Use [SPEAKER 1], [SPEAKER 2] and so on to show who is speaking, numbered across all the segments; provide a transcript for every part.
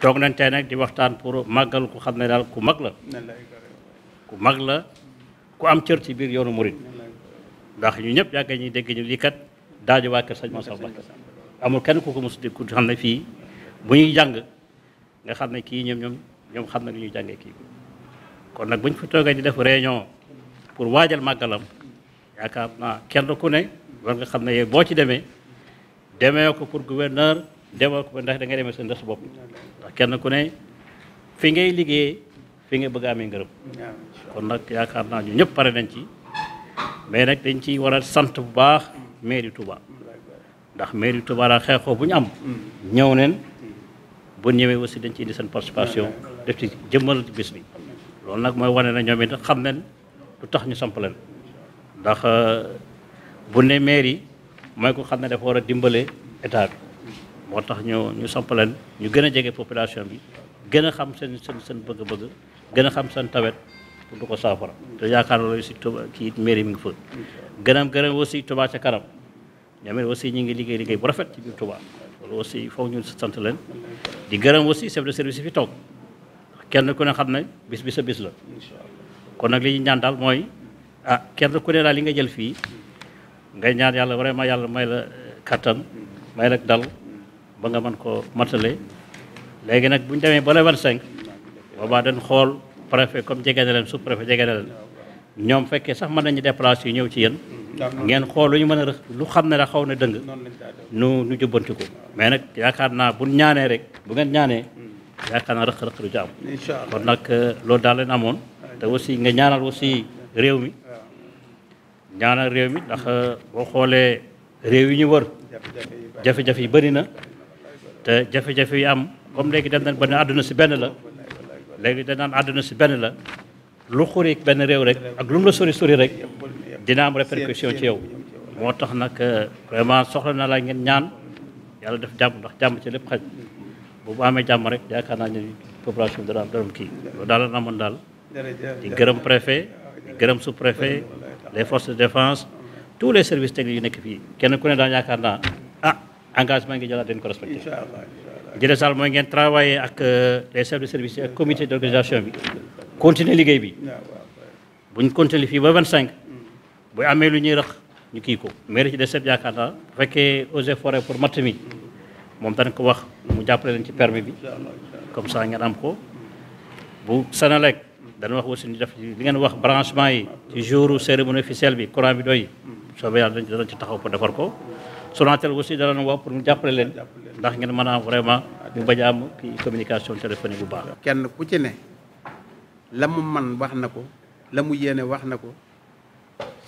[SPEAKER 1] toog nañ tey nag di waxtaan pour màggal ku xam ne daal ku mag la ku mag la ku am cër ci biir yoonu murid ndax ñu ñëpp yàgg ñuy dégg ñu lii kat daaju waa kër sëñ Mansour Mbacké amul kenn ku ko mos di ku xam ne fii bu ñuy jàng nga xam ne kii ñoom xam na lu ñuy jàngee kii kon nag bu ñu fi toogee di def réunion pour waajal màggalam yaakaar naa kenn ku ne war nga xam ne yow boo ci demee ko pour gouverneur demoo ko ndax da ngay demee sa ndës bopp ndax kenn ku ne fi ngay liggéey fi nga bëgg a amee ngërëm kon nag yaakaar naa ñu ñëpp pare nañ ci mais nag dañ ci war a sant bu baax mairie Touba ndax mairie Touba daal xeexoo bu ñu am ñëw neen bu ñëwee aussi dañ ci indi seen participation def ci jëmmal bis bi loolu nag mooy wane na ñoom it xam nañ lu tax ñu samp leen ndax bu ne mairie mooy ko xam ne dafa war a dimbale état bi moo tax ñu samp leen ñu gën a jege population bi gën a xam seen bëgg-bëgg gën a xam seen tawet pour du ko saafara te yaakaar loolu aussi Touba kii mairie mi ngi fa gërëm aussi Touba ca kanam ñoom it aussi ñu ngi liggéey bu rafet ci biir Touba loolu aussi foog ñu sant leen di gërëm aussi chef de service fi toog kenn ku ne xam ne bis bi sa bis la kon nag li ñu ñaan daal mooy kenn ku ne daal li nga jël fii ngay ñaan yàlla vraiment yàlla may la kattan may la dal ba nga mën ko matale léegi nag bu ñu demee ba le 25 boobaa dañ xool préfet comme jege na leen sous préfet jege na leen ñoom fekkee sax mën nañu déplacer yu ñëw ci yéen ngeen xool lu ñu mën a lu xam ne la xaw na dëng nu jubbanti ko mais nag yaakaar naa bu ñaanee rek bu ngeen ñaanee yaakaar naa rëq-rëq du ci am kon nag loolu daal leen amoon te aussi nga ñaanal aussi réew mi ndax boo xoolee réew yi ñu wër jafe-jafe yi bëri na te jafe-jafe yi am comme léegi dem nañ ba ne àdduna si benn la léegi dañ naan àdduna si benn la lu xuri benn réew rek ak lu mu la sori rek dina am répercussion ci yow moo tax nag vraiment soxla na la ngeen ñaan yàlla def jàmm ndax jàmm ci lépp xaj bu amee jàmm rek yaakaar naa ne population bi dana am kii loolu daal la amoon daal di gërëm préfet di gërëm sous préfet les forces de défense tous les services techniques yu nekk fii kenn ku ne daal yaakaar naa engagement ngi jëlaat dañ ko respecté jële sal mooy ngeen travailler ak les chefs de service ak comité d'organisation bi continuer liggéey bi buñ continuer fii ba 25 bu amee lu ñuy rëq ñu kii ko mairie ci des set yaakaar naa bu fekkee eaux et forêt pour matt mi moom dañ ko wax mu jàppale leen ci permis bi comme ça ngeen am ko bu Senelec dana wax aussi ñu def li ngeen wax branchement yi ci jour cérémonie officielle bi courant bi doy soobee yàlla danañ ci taxaw pour defar ko Sonatel aussi dana wax pour mu jàppale leen ndax ngeen mën a vraiment ñu bañ a am communication téléphonique bu baax.
[SPEAKER 2] kenn ku ci ne la mu man wax na ko la mu yéene wax na ko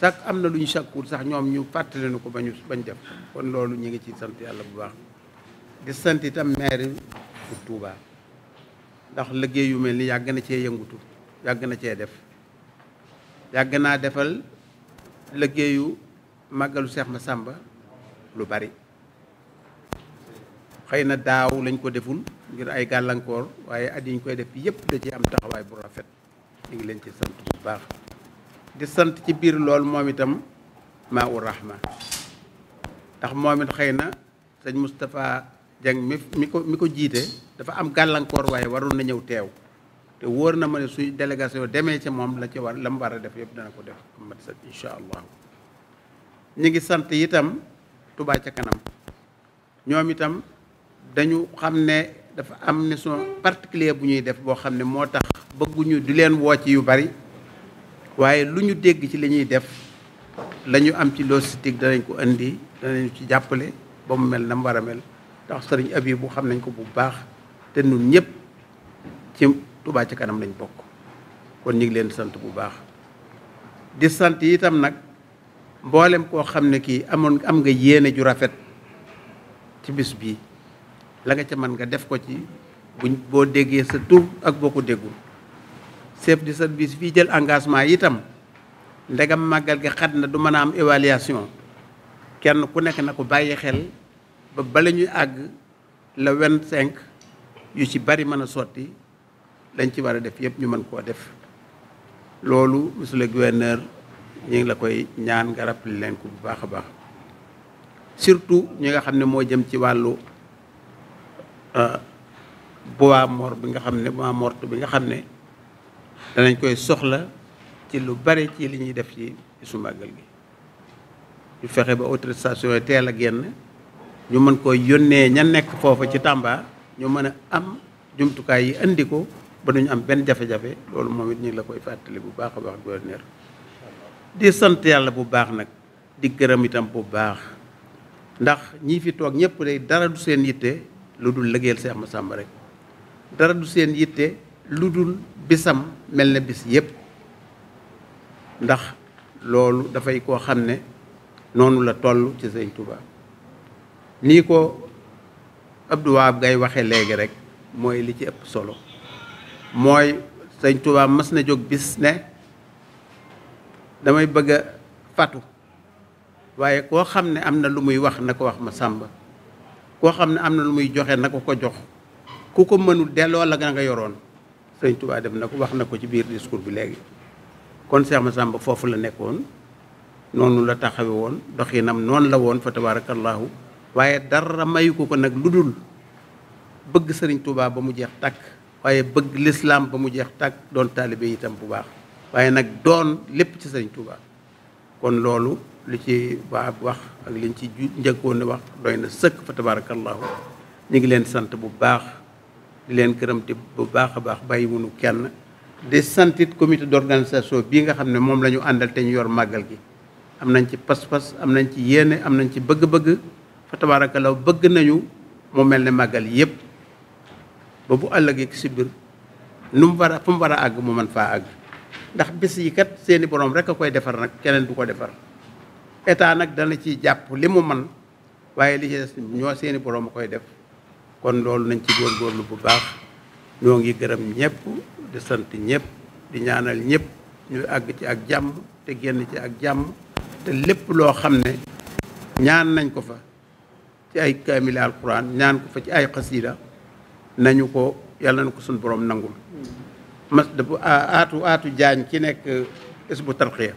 [SPEAKER 2] sax am na lu ñu sakkuut sax ñoom ñu fàttali nu ko bañ def kon loolu ñu ngi ci sant yàlla bu baax di sant itam maire bu Touba ndax liggéey yu mel ni yàgg na cee yëngutu yàgg na cee def yàgg naa defal liggéeyu màggalu Seex Masàmba lu bari xëy na daaw lañ ko deful ngir ay gàllankoor waaye at yi ñu koy def yëpp da ci am taxawaay bu rafet ñu ngi leen ci sant bu baax di sant ci biir lool moom itam maa u rahma ndax moom it xëy na sëñ Moustapha Dieng mi ko jiite dafa am gàllankoor waaye waroon na ñëw teew te wóor na ma ne suy délégation demee ci moom la ci war la mu war a def yëpp dana ko def mat sa incha allah ñu ngi sant itam Touba ca kanam ñoom itam dañu xam ne dafa am mission particulier bu ñuy def boo xam ne moo tax bëgguñu di leen woo ci yu bari waaye lu ñu dégg ci li ñuy def la ñu am ci logistique danañ ko indi danañ ci jàppale ba mu mel na mu war a mel ndax sëriñ Habib bu xam nañ ko bu baax te ñun ñëpp ci Touba ca kanam lañ bokk kon ñu ngi leen sant bu baax di sant itam nag mboolem koo xam ne kii am nga yéene ju rafet ci bis bii la nga ca mën nga def ko ci boo déggee sa tur ak boo ko déggul chef de service fii jël engagement itam ndegam màggal gi xat na du mën a am évaluation kenn ku nekk na ko bàyyi xel ba bala ñuy àgg le 25 yu ci bari mën a sotti lañ ci war a def yëpp ñu mën koo def loolu monsieur le gouverneur ñu ngi la koy ñaan nga rappelé leen ko bu baax a baax surtout ñi nga xam ne moo jëm ci wàllu bois mort bi nga xam ne bois morte bi nga xam ne danañ koy soxla ci lu bari ci li ñuy def ci su màggal gi ñu fexe ba autorisation yi teel a génn ñu mën koy yónnee ña nekk foofa ci Tamba ñu mën a am jumtukaay yi indi ko ba duñu am benn jafe-jafe loolu moom it ñu ngi la koy fàttali bu baax a baax gouverneur di sant yàlla bu baax nag di gërëm itam bu baax ndax ñii fi toog ñëpp day dara du seen yitte lu dul liggéeyal Cheikh Massamba rek dara du seen yitte lu dul bisam mel na bis yëpp ndax loolu dafay koo xam ne noonu la toll ci Sëñ Touba nii ko Abdou Wahab Gaye waxe léegi rek mooy li ci ëpp solo mooy Sëñ Touba mas na jóg bis ne damay bëgg a fatu waaye koo xam ne am na lu muy wax na ko wax Massamba koo xam ne am na lu muy joxe na ko ko jox ku ko mënul delloo la nga yoroon Sëñ Touba def na ko wax na ko ci biir discours bi léegi kon Cheikh Massamba foofu la nekkoon noonu la taxawe woon doxinam noonu la woon fa tabarakallahu waaye dara mayu ko nag lu dul bëgg Sëriñ Touba ba mu jeex tàkk waaye bëgg lislaam ba mu jeex tàkk doon taalibe itam bu baax waaye nag doon lépp ci Sëriñ Touba kon loolu li ci waa wax ak liñ ci njëkkoon wax doy na sëkk fa tabarakallahu ñu ngi leen sant bu baax di leen gërëm te bu baax a baax bàyyi wunu kenn di santit comité d'organisation bii nga xam ne moom la ñu àndal te ñu yor màggal gi am nañ ci pas-pas am nañ ci yéene am nañ ci bëgg-bëgg fa tabarakallahu bëgg nañu mu mel ne màggal yépp ba bu ëllëgee si biir nu mu war a fu mu war a àgg mu mën faa àgg ndax bis yi kat seeni borom rek a koy defar nag keneen du ko defar état nag dana ci jàpp li mu man waaye li ci des ñoo seeni borom a koy def kon loolu nañ ci góorgóorlu bu baax ñoo ngi gërëm ñëpp di sant ñëpp di ñaanal ñëpp ñu àgg ci ak jàmm te génn ci ak jàmm te lépp loo xam ne ñaan nañ ko fa ci ay kaamil alquran ñaan ko fa ci ay xasida nañu ko yàlla na ko suñu borom nangul mas aatu jaañ ci nekk Hizbut Tarqiyyah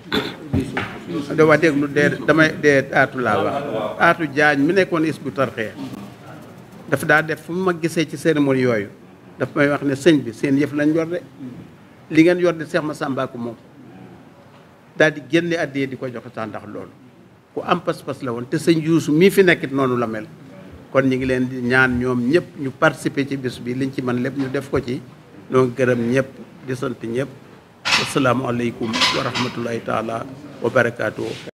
[SPEAKER 2] da wax déglu dee aatu laa wax aatu jaañ mi nekkoon Hizbut Tarqiyyah dafa daa def fu ma gisee ci cérémonie yooyu daf may wax ne sëñ bi seen yëf lañ yor de li ngeen yor de Cheikh Massamba ko moom daal di génne addiyee di ko joxe sax ndax loolu ku am pas-pas la woon te sëñ Yuusu mii fi nekkit noonu la mel kon ñu ngi leen di ñaan ñoom ñëpp ñu participer ci bis bi liñ ci mën lépp ñu def ko ci noo gërëm ñëpp di sant ñëpp asalaamaaleykum wa rahmatullahi taala wa barakaatu.